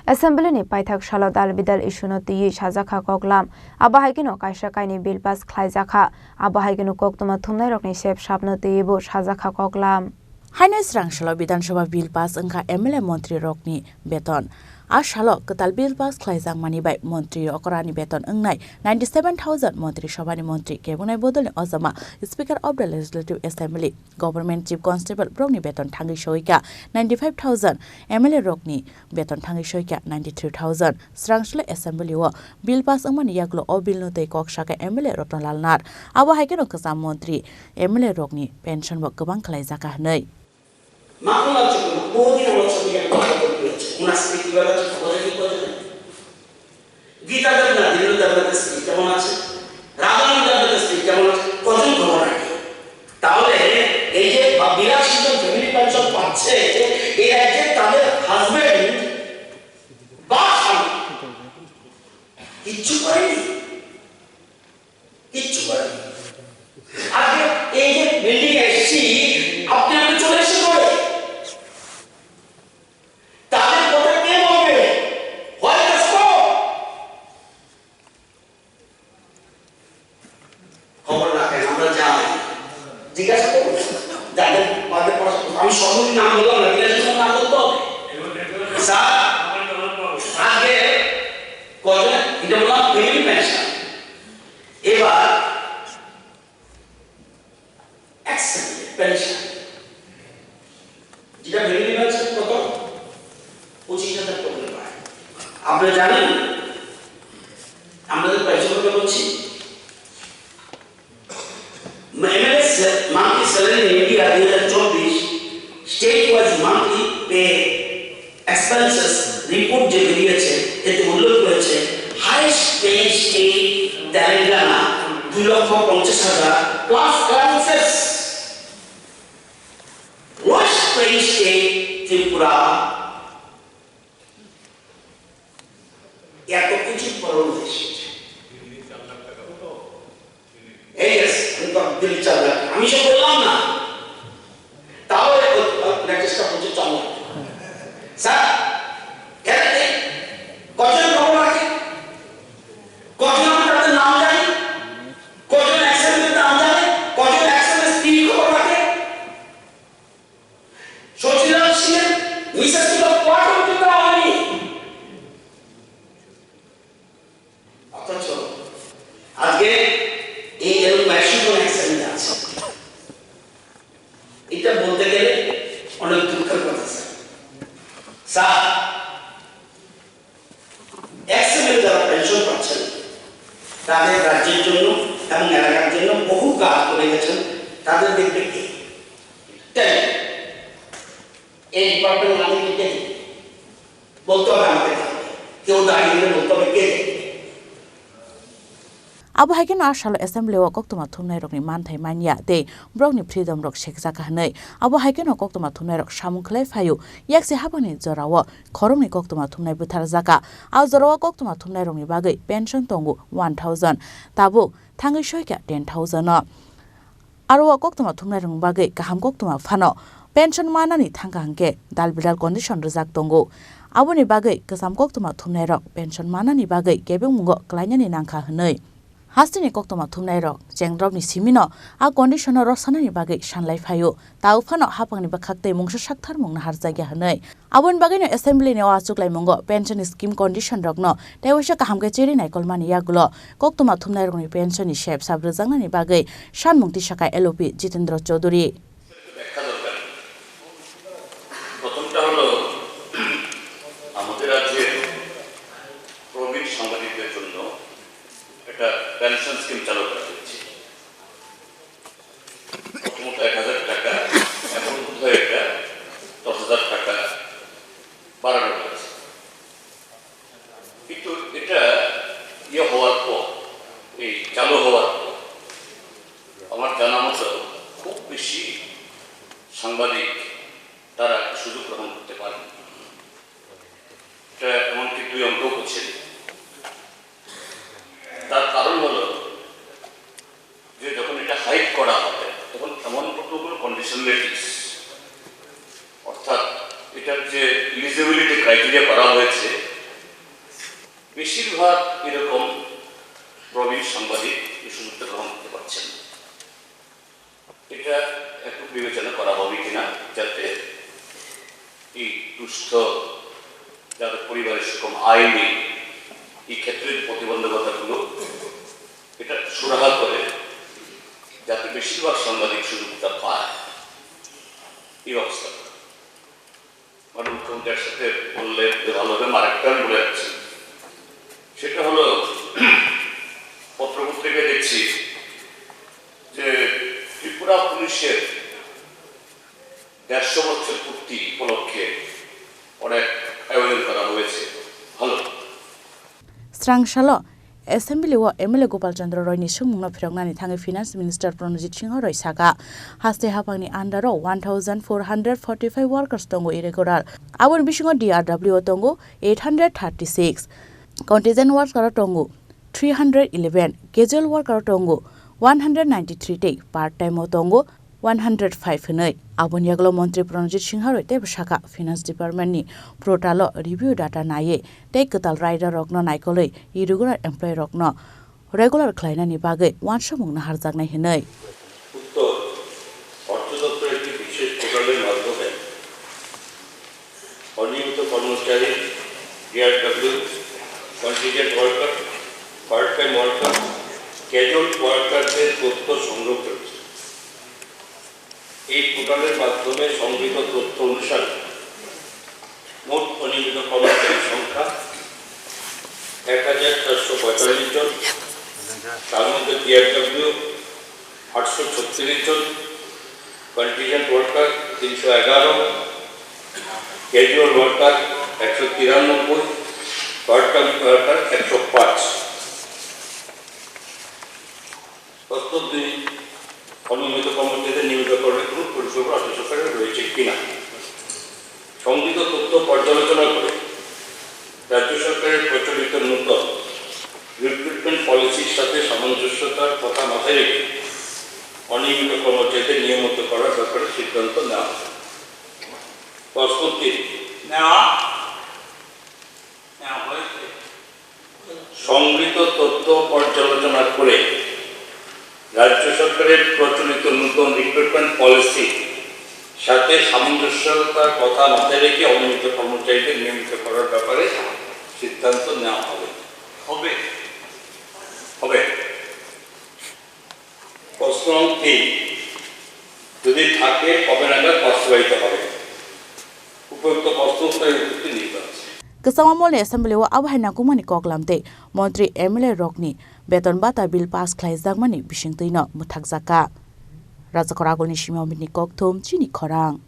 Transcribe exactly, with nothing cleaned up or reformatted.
Assembly ni paithak salo dal bidal issue no twiwi sajakha koklam. Abo hai kheno kaisa kainwi bill pass khlaijakha. Abo hai kheno koktwma thumnairokni sep sapno twiwi bo sajakha koklam. Haino srang salo Bidhan Sabha bill pass wngkha M L A montri rokni beton. A salo kwtal bill pass khlaijakmani bai montri okra ni beton wngnai ninety seven thousand, montri sabha ni montri kebungnai bodol ni ojama Speaker of the Legislative Assembly, Government Chief Constable borokni beton thangwi soika ninety five thousand, M L A rokni beton thangwi soika ninety three thousand. Srang salo Assembly o bill pass wngmani yagulo o bill no tei kok saka M L A Rotna Lal Nath. Abo hai kheno kwcham montri M L A rokni pension bo kwbang khlaijakha hwnwi. মামলা চলবে, বহুদিন আমরা ছবি একটা কথা বলতে হচ্ছে। ওনার স্মৃতি বেলা ঠিক করে কি করে? গীতা দেবনাথ, দীনু দেবনাথের স্ত্রী কেমন আছে? রাধারানী দেবনাথের স্ত্রী কেমন আছে? কজন খবর রাখে? তাহলে এই যে বা বিরাশি জন ফ্যামিলি পেনশন পাচ্ছে, এই রাজ্যে তাদের হাজবেন্ড বা স্বামী কিচ্ছু করেনি, কিচ্ছু করেনি। আজকে এই যে বিল্ডিং এসছি, আপনি আপনি চলে এসে করে তাদের কথা কে বলবে? Where is the scope? খবর রাখেন, আমরা যাই, জিজ্ঞাসা করুন। যাদের বাদে পড়াশোনা, আমি সর্বদিন নাম বললাম না, বিরাশি জন নাম বলতে হবে। স্যার, আগে কজন, এটা বললাম ফ্যামিলি পেনশন। এবার এক সেকেন্ড, পেনশন। যেটা ফ্যামিলি পেনশন কত? পঁচিশ হাজার টাকা করে পায়। আপনি জানেন আমরা যে পেনশন কথা বলছি? MLA monthly salary in India দুই হাজার চব্বিশ, state wise monthly pay expenses report যে বেরিয়েছে, এতে উল্লেখ রয়েছে হাইয়েস্ট পেইং স্টেট তেলেঙ্গানা দুই লক্ষ পঞ্চাশ হাজার plus allowances. Lowest paying state Tripura. এত কিছু পরেও দেশ। এই yes, আমি তো দিল্লি চার লাখ, আমি সব বললাম না। তাও লেটেস্টটা বলছে চার লাখ। স্যার, এরা কে? কজন খবর রাখে? কজন আমি তাদের নাম জানি? কজন অ্যাক্সিডেন্টের নাম জানে? কজন অ্যাক্সিডেন্ট স্ত্রীর খবর রাখে? শচীলাল সিংহের মিসেস তো কোয়ার্টার দিতে হয়নি। অথচ আজকে এই এরকম একশো জন অ্যাক্সিডেন্ট আছে। এটা বলতে গেলে অনেক দুঃখের কথা স্যার। স্যার, এক্সএমএল যারা পেনশন পাচ্ছেন, তাদের রাজ্যের জন্য এবং এলাকার জন্য বহু কাজ করে গেছেন, তাদের দেখবে কে? টেন। এই ডিপার্টমেন্ট না দেখলে কে দেখবে? বলতে হবে আমাকে, কেউ দাঁড়িয়ে গেলে বলতে হবে কে দেখবে? Abo hai kheno a salo assembly o koktwma thumnairokni manthai manya tei borokni freedom rok sekjak hwnwi. Abo hai kheno koktwma thumnairok samung khlai phaio, yakse haphangni jorao khoroknwi koktwma thumnai butharjaka. A jorao koktwma thumnairokni bagwi pension tongo one thousand, tabuk thangwi soikha ten thousand no. Aro o koktwma thumnairokni bagwi kaham koktwma phano pension manani thangkha hwnkhe dal bidal condition rwjak tongo. Aboni bagwi kwcham koktwma thumnairok pension manani bagwi kebengmungo klainani nangkha hwnwi. Hasteni koktwma thumnairok chengdrobni simino a condition-o rwksanani bagwi sanlai phaio, tao phano haphangni bwkhak tei mungsa saktharmung naharjakya hwnwi. Aboni bagwino assembly-ni o achuklaimungo pension scheme condition-rokno tei waisa kaham khe chiri naikolmani yagulo koktwma thumnairokni pension-ni sep sap rwjaknani bagwi sanmung tisakha L O P Jitendra Chaudhury. ব্যাখ্যা দরকার। প্রথমটা হলো, আমাদের রাজ্যের প্রবীণ সাংবাদিকদের জন্য একটা pension scheme চালু করা হয়েছে। প্রথমত এক হাজার টাকা, এখন বোধহয় এটা দশ হাজার টাকা বাড়ানো হয়েছে। কিন্তু এটা ইয়ে হওয়ার পর, এই চালু হওয়ার পর, আমার জানা মতো খুব বেশি সাংবাদিক তারা সুযোগ গ্রহণ করতে পারেন। এটা এমনকি দুই অঙ্কও করছে। তার কারণ হলো যে যখন এটা হাইক করা হবে, তখন এমন কতগুলো কন্ডিশনালিটিস, অর্থাৎ এটার যে এলিজিবিলিটি ক্রাইটেরিয়া করা হয়েছে, বেশিরভাগ এরকম প্রবীণ সাংবাদিক এই সুযোগটা গ্রহণ করতে পারছেন না। এটা একটু বিবেচনা করা হবে কিনা, যাতে এই দুস্থ, যাদের পরিবারের সেরকম আয় নেই, এই ক্ষেত্রে প্রতিবন্ধকতাগুলো এটা সুরাহা করে, যাতে বেশিরভাগ সাংবাদিক সুযোগটা পায় এই ব্যবস্থা। মানে মুখ্যমন্ত্রী একসাথে বললেন যে ভালো হবে, আরেকটা আমি বলে যাচ্ছি, সেটা হলো পত্রপত্রিকায় দেখছি যে ত্রিপুরা পুলিশের দেড়শো বছর পূর্তি উপলক্ষে অনেক আয়োজন করা হয়েছে। ভালো। Srang salo, Assembly o M L A Gopal Chandra Roy ni swngmungno phiroknani thangwi Finance Minister Pranojit Singha Roy saka, haste haphangni under o one thousand four hundred forty five workers tongo irregular. Aboni bisingo D R W o tongo eight hundred thirty six, contingent worker o tongo three hundred eleven, casual worker o tongo one hundred ninety three tei part time o tongo one hundred five hwnwi. Aboni yagulo Montri Pranojit Singha Roy teibo saka, Finance Department ni portal o review data naiwi tei kwtal raida rokno naikolwi irregular employee rokno regular khlainani bagwi uansukmung naharjaknai hwnwi. উত্তর, অর্থ দপ্তর একটি বিশেষ পোর্টালের মাধ্যমে অনিয়মিত কর্মচারী, DRW, contingent worker, part time worker, casual ওয়ার্কারদের তথ্য সংগ্রহ করেছে। এই পোর্টালের মাধ্যমে সংগৃহীত তথ্য অনুসারে মোট অনিয়মিত কর্মচারীর সংখ্যা এক হাজার চারশো পঁয়তাল্লিশ জন, তার মধ্যে ডিআরডব্লিউ আটশো ছত্রিশ জন, কন্টিনজেন্ট ওয়ার্কার তিনশো এগারো, ক্যাজুয়াল ওয়ার্কার একশো তিরানব্বই, পার্ট টাইম ওয়ার্কার একশো পাঁচ। প্রস্তাব দুই, অনিয়মিত কর্মচারীদের নিয়মিত কর্মে কোনো পরিষেবা রাজ্য সরকারের রয়েছে কিনা। সংগৃহীত তথ্য পর্যালোচনা করে রাজ্য সরকারের প্রচলিত নতুন রিক্রুটমেন্ট পলিসির সাথে সামঞ্জস্যতার কথা মাথায় রেখে অনিয়মিত কর্মচারীদের নিয়মিত করার ব্যাপারে সিদ্ধান্ত নেওয়া হবে। প্রস্তাব তিন, নেওয়া, নেওয়া হয়েছে। সংগৃহীত তথ্য পর্যালোচনা করে রাজ্য সরকারের প্রচলিত নতুন রিক্রুটমেন্ট পলিসি সাথে সামঞ্জস্যতার কথা মাথায় রেখে অনিয়মিত কর্মচারীদের নিয়মিত করার ব্যাপারে সিদ্ধান্ত নেওয়া হবে। হবে। হবে। প্রশ্ন তিন, যদি থাকে, কবে নাগাদ বাস্তবায়িত হবে? উপযুক্ত প্রশ্ন উত্তরে উত্তরটি নিহিত আছে। Kwchangma Mall ni Assembly o abo hai nangkukmani koklam tei Montri M L A rokni beton bata bill pass khlaijakmani bisingtwino mwthakjakha. Rajakor Agulni Simi Amit ni kokthum, chini khorang.